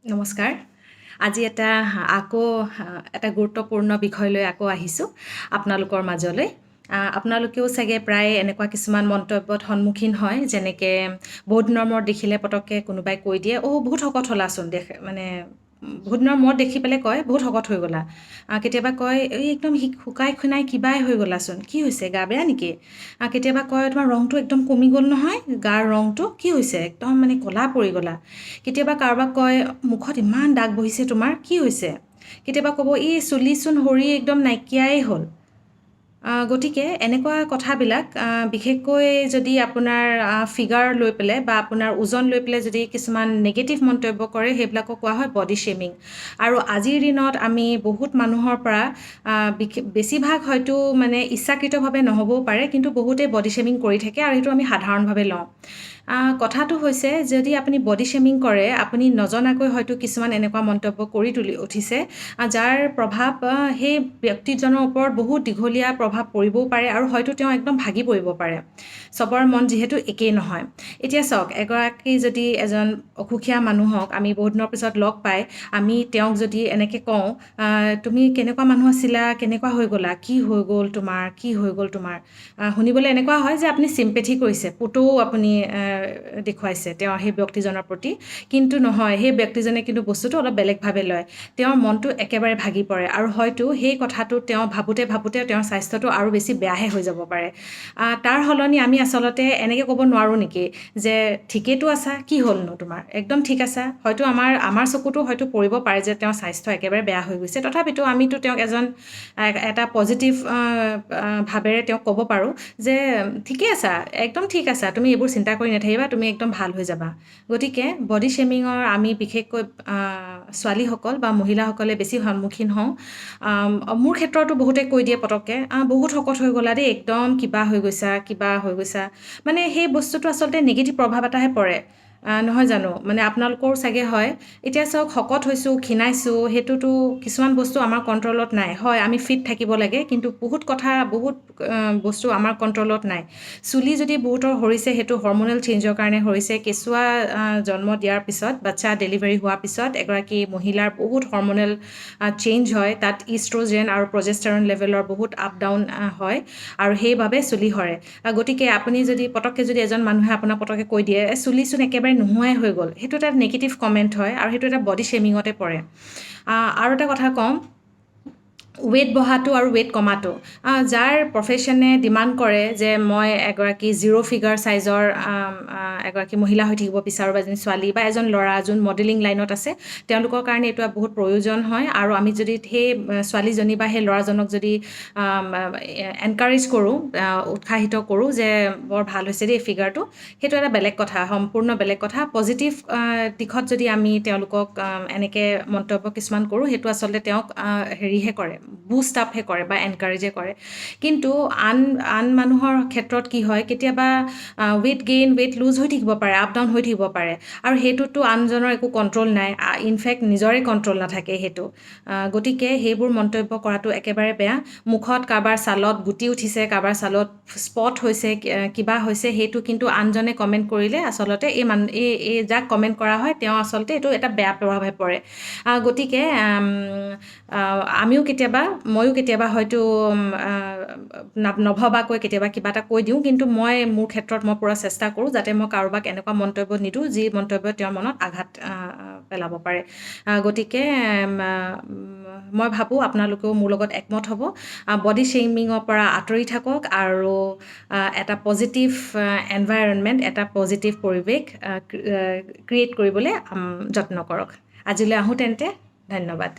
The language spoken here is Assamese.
নমস্কাৰ। আজি এটা গুৰুত্বপূৰ্ণ বিষয় লৈ আকৌ আহিছোঁ আপোনালোকৰ মাজলৈ। আপোনালোকেও চাগে প্ৰায় এনেকুৱা কিছুমান মন্তব্যত সন্মুখীন হয়, যেনেকৈ বহুত দিনৰ মূৰত দেখিলে পটককৈ কোনোবাই কৈ দিয়ে, অ' বহুত শকত হ'লাচোন, মানে বহুত দিনৰ মূৰত দেখি পেলাই কয় বহুত শকত হৈ গ'লা। কেতিয়াবা কয়, এই একদম শুকাই খীনাই কিবাই হৈ গ'লাচোন, কি হৈছে, গা বেয়া নেকি? কেতিয়াবা কয়, তোমাৰ ৰংটো একদম কমি গ'ল নহয়, গাৰ ৰংটো কি হৈছে, একদম মানে ক'লা পৰি গ'লা। কেতিয়াবা কাৰোবাক কয়, মুখত ইমান দাগ বহিছে তোমাৰ, কি হৈছে? কেতিয়াবা ক'ব, এই চুলিচোন সৰি একদম নাইকিয়াই হ'ল। গতিকে এনেকুৱা কথাবিলাক, বিশেষকৈ যদি আপোনাৰ ফিগাৰ লৈ পেলাই বা আপোনাৰ ওজন লৈ পেলাই যদি কিছুমান নিগেটিভ মন্তব্য কৰে, সেইবিলাকক কোৱা হয় বডি শ্বেমিং। আৰু আজিৰ দিনত আমি বহুত মানুহৰ পৰা, বেছিভাগ হয়তো মানে ইচ্ছাকৃতভাৱে নহ'বও পাৰে, কিন্তু বহুতেই বডি শ্বেমিং কৰি থাকে আৰু সেইটো আমি সাধাৰণভাৱে লওঁ। কথাটো হৈছে, যদি আপুনি বডি শ্বেমিং কৰে, আপুনি নজনাকৈ হয়তো কিছুমান এনেকুৱা মন্তব্য কৰি তুলি উঠিছে, যাৰ প্ৰভাৱ সেই ব্যক্তিজনৰ ওপৰত বহুত দীঘলীয়া প্ৰভাৱ পৰিবও পাৰে আৰু হয়তো তেওঁ একদম ভাগি পৰিব পাৰে। চবৰ মন যিহেতু একেই নহয়। এতিয়া চাওক, এগৰাকী যদি এজন অসুখীয়া মানুহক আমি বহুত দিনৰ পিছত লগ পাই আমি তেওঁক যদি এনেকৈ কওঁ, তুমি কেনেকুৱা মানুহ আছিলা, কেনেকুৱা হৈ গ'লা, কি হৈ গ'ল তোমাৰ, কি হৈ গ'ল তোমাৰ, শুনিবলৈ এনেকুৱা হয় যে আপুনি চিম্পেথি কৰিছে, পুতৌ আপুনি দেখুৱাইছে তেওঁ সেই ব্যক্তিজনৰ প্ৰতি। কিন্তু নহয়, সেই ব্যক্তিজনে কিন্তু বস্তুটো অলপ বেলেগভাৱে লয়। তেওঁৰ মনটো একেবাৰে ভাগি পৰে আৰু হয়তো সেই কথাটো তেওঁ ভাবোঁতে ভাবোঁতে তেওঁৰ স্বাস্থ্যটো আৰু বেছি বেয়াহে হৈ যাব পাৰে। তাৰ সলনি আমি আচলতে এনেকৈ ক'ব নোৱাৰোঁ নেকি যে ঠিকেইতো আছা, কি হ'লনো তোমাৰ, একদম ঠিক আছা? হয়তো আমাৰ চকুতো হয়তো পৰিব পাৰে যে তেওঁৰ স্বাস্থ্য একেবাৰে বেয়া হৈ গৈছে, তথাপিতো আমিতো তেওঁক এটা পজিটিভ ভাৱেৰে তেওঁক ক'ব পাৰোঁ যে ঠিকেই আছা, একদম ঠিক আছা, তুমি এইবোৰ চিন্তা কৰি নাথাকিবা, তুমি একদম ভাল হৈ যাবা। গতিকে বডি শ্বেমিঙৰ আমি বিশেষকৈ ছোৱালীসকল বা মহিলাসকলে বেছি সন্মুখীন হওঁ। মোৰ ক্ষেত্ৰতো বহুতে কৈ দিয়ে পটককৈ, বহুত শকত হৈ গ'লা দেই, একদম কিবা হৈ গৈছা, কিবা হৈ গৈছা। মানে সেই বস্তুটো আচলতে নিগেটিভ প্ৰভাৱ এটাহে পৰে, নহয় জানো? মানে আপোনালোকৰো চাগে হয়। এতিয়া চাওক, শকত হৈছোঁ, খীনাইছোঁ, সেইটোতো কিছুমান বস্তু আমাৰ কণ্ট্ৰলত নাই। হয়, আমি ফিট থাকিব লাগে, কিন্তু বহুত কথা, বহুত বস্তু আমাৰ কণ্ট্ৰলত নাই। চুলি যদি বহুতৰ সৰিছে, সেইটো হৰম'নেল চেঞ্জৰ কাৰণে সৰিছে। কেঁচুৱা জন্ম দিয়াৰ পিছত, বাচ্ছা ডেলিভাৰী হোৱাৰ পিছত এগৰাকী মহিলাৰ বহুত হৰম'নেল চেঞ্জ হয়। তাত ইষ্ট্ৰজেন আৰু প্ৰজেষ্টেৰন লেভেলৰ বহুত আপ ডাউন হয় আৰু সেইবাবে চুলি সৰে। গতিকে আপুনি যদি পটককৈ, যদি এজন মানুহে আপোনাক পটককৈ কৈ দিয়ে, চুলিচোন একেবাৰে নোহোৱাই হৈ গ'ল, সেইটো এটা নিগেটিভ কমেণ্ট হয় আৰু সেইটো এটা বডি শ্বেমিঙতে পৰে। আৰু এটা কথা কওঁ, ৱেইট বঢ়াটো আৰু ৱেইট কমাটো, যাৰ প্ৰফেশ্যনে ডিমাণ্ড কৰে যে মই এগৰাকী জিৰ' ফিগাৰ চাইজৰ এগৰাকী মহিলা হৈ থাকিব বিচাৰোঁ, বা এজনী ছোৱালী বা এজন ল'ৰা যোন মডেলিং লাইনত আছে, তেওঁলোকৰ কাৰণে এইটো বহুত প্ৰয়োজন হয়। আৰু আমি যদি সেই ছোৱালীজনী বা সেই ল'ৰাজনক যদি এনকাৰেজ কৰোঁ, উৎসাহিত কৰোঁ যে বৰ ভাল হৈছে দেই ফিগাৰটো, সেইটো এটা বেলেগ কথা, সম্পূৰ্ণ বেলেগ কথা। পজিটিভ দিশত যদি আমি তেওঁলোকক এনেকৈ মন্তব্য কিছুমান কৰোঁ, সেইটো আচলতে তেওঁক হেৰিহে কৰে, বুষ্ট আপহে কৰে বা এনকাৰেজে কৰে। কিন্তু আন আন মানুহৰ ক্ষেত্ৰত কি হয়, কেতিয়াবা ৱেইট গেইন, ৱেইট লুজ হৈ থাকিব পাৰে, আপ ডাউন হৈ থাকিব পাৰে আৰু সেইটোতো আনজনৰ একো কণ্ট্ৰল নাই, ইনফেক্ট নিজৰে কণ্ট্ৰল নাথাকে সেইটো। গতিকে সেইবোৰ মন্তব্য কৰাটো একেবাৰে বেয়া। মুখত কাৰোবাৰ ছালত গুটি উঠিছে, কাৰোবাৰ ছালত স্পট হৈছে, কিবা হৈছে, সেইটো কিন্তু আনজনে কমেণ্ট কৰিলে আচলতে এই মান এই এই যাক কমেণ্ট কৰা হয়, তেওঁ আচলতে এইটো এটা বেয়া প্ৰভাৱহে পৰে। গতিকে আমিও কেতিয়াবা, ময়ো কেতিয়াবা হয়তো নভবাকৈ কেতিয়াবা কিবা এটা কৈ দিওঁ, কিন্তু মই মোৰ ক্ষেত্ৰত মই পূৰা চেষ্টা কৰোঁ যাতে মই কাৰোবাক এনেকুৱা মন্তব্য নিদিওঁ যি মন্তব্য তেওঁৰ মনত আঘাত পেলাব পাৰে। গতিকে মই ভাবোঁ আপোনালোকেও মোৰ লগত একমত হ'ব। বডি শ্বেমিঙৰ পৰা আঁতৰি থাকক আৰু এটা পজিটিভ এনভাইৰনমেণ্ট, এটা পজিটিভ পৰিৱেশ ক্ৰিয়েট কৰিবলৈ যত্ন কৰক। আজিলৈ আহোঁ তেন্তে, ধন্যবাদ।